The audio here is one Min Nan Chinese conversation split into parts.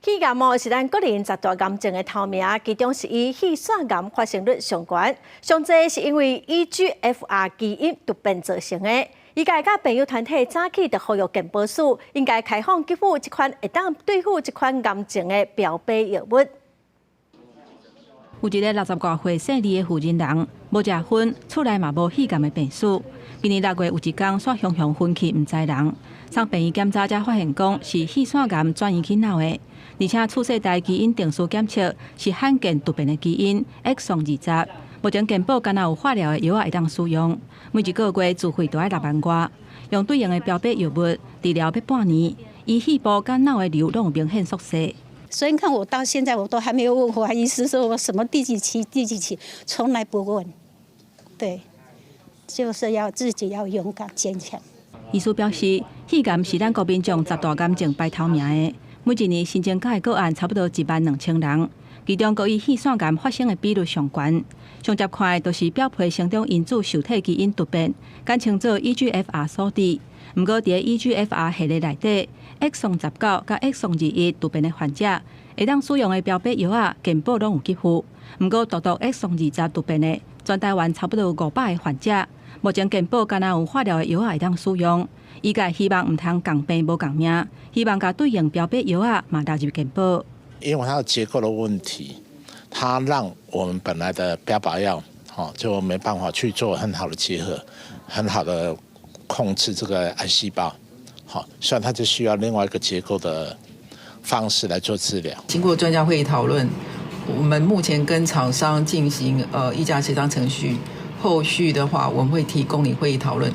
肺癌哦是咱國人十大癌症的頭名，其中是以肺腺癌發生率上懸。上濟是因為 EGFR 基因突變造成的。醫界佮病友團體早起就呼籲健保署應該開放給付這款會當對付這款癌症的標靶藥物。有一个60外歲姓李的婦人人，無食薰，厝內嘛無肺癌的病史。今年6月有一工，煞雄雄昏去，毋知人。送病院檢查才發現講是肺腺癌轉移去腦的，而且次世代基因定序檢測是罕見突變的基因 exon 20。目前健保敢若有化療的藥仔會當使用，每一個月自費著愛6萬外。用對應的標靶藥物治療欲半年，伊肺部佮腦的瘤攏有明顯縮細。所以你看，我到現在我都還沒有問過醫師，說我什麼第幾期、第幾期，從來不問。對，就是要自己要勇敢堅強。醫師表示，肺癌是咱國民眾十大癌症排頭名的，每一年新增加的個案差不多1萬2千人，其中閣以肺腺癌發生的比率上懸。上捷看的就是表皮生長因子受體基因突變，簡稱做 EGFR 所致。毋過，佇 EGFR 系列內底，exon 19佮 exon 21突變的患者，會當使用的標靶藥仔，健保攏有給付。毋過，獨獨 exon 20突變的，全台灣差不多500个患者，目前健保敢若有化療的藥仔會當使用。醫界希望毋通仝病無仝命，希望共對應標靶藥仔嘛納入健保。因為它的結構的問題，它讓我們本來的標靶藥，就沒辦法去做很好的結合，很好的控制這個癌細胞，好，所以它就需要另外一個結構的方式來做治療。經過專家會議討論，我們目前跟廠商進行議價協商程序，後續的話我們會提供你會議討論。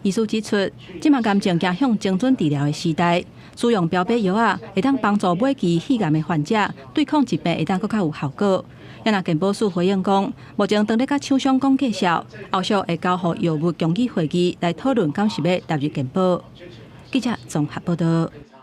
醫師指出，這馬癌症走向精準治療的時代，使用標靶藥仔會當幫助尾期肺癌的患者對抗疾病，會當閣較有效果。若健保署回應講，目前當咧佮廠商講價數，後續會交予藥物供給會議來討論，敢是欲納入健保。記者綜合報道。